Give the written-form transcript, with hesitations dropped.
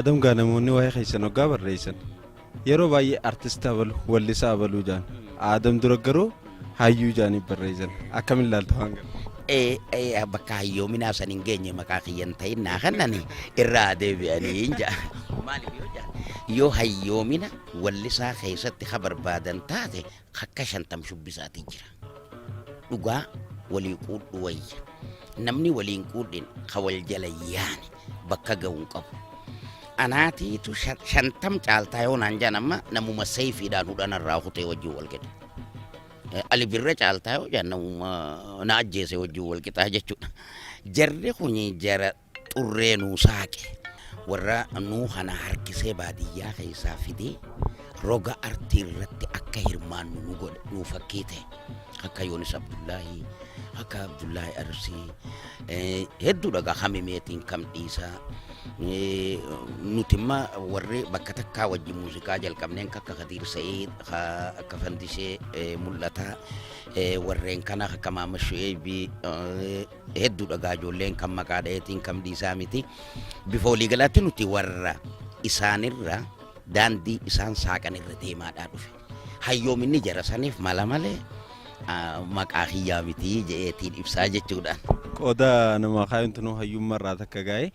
Adam gaa namoonni waa'ee keessan hoggaa barreessan yeroo baay'ee artist abalu, wallisaa abaluu jaan. Adam dura garuu hayyuu jaanii barreessan. Akkamiin ilaalta waan kana? Bakka hayyoominaa san hin geenye maqaa kiyyan ta'in naa kennani irraa deebi'anii hin ja'a. Maaliif yoo ja'an, yoo hayyoomina wallisaa keessatti ka barbaadan taate akka 50 shubbisaatii jira. Dhugaa walii quudhu wayya. Namni waliin quudhin ka wal jala yaane bakka ga'u hin qabu. Anaatiitu 50 caaltaa yoo naan jaan amma namuma seefiidhaan hudhan irraa kutee wajjin wal qixa. Ali Birra caaltaa yoo jaan namuma na ajjeese wajjin wal qixaa jechuudha. Jarri kun jara xurree nuu saaqe. Warra nuu kana harkisee baadiyyaa keessaa fidee roga artii irratti akka hirmaannu nu godhe, nuu fakkii ta'e. Akka Yoonis Abdullaahii, akka Abdullaahii Arsii, hedduu dhagaa hamimeetiin kam dhiisaa. Nuti imma warri bakka takkaa wajjin muuziqaa jalqabneen akka Kadiir Sa'iid, akka Fandishee Mul'ataa, warreen kana akka Maamad Shu'eebii hedduu dhagaa ijoolleen kan maqaa dhaheetiin kam dhiisaa miti. Bifa waliigalaatti nuti warra isaanirra daandii isaan saaqan irra deemaadhaa dhufe. Hayyoominni jara saniif mala malee maqaa kiyyaa miti je'eetiin ibsaa jechuudhaan. Qooda nama kaayontunuu hayyummaa irraa takka gaa'e.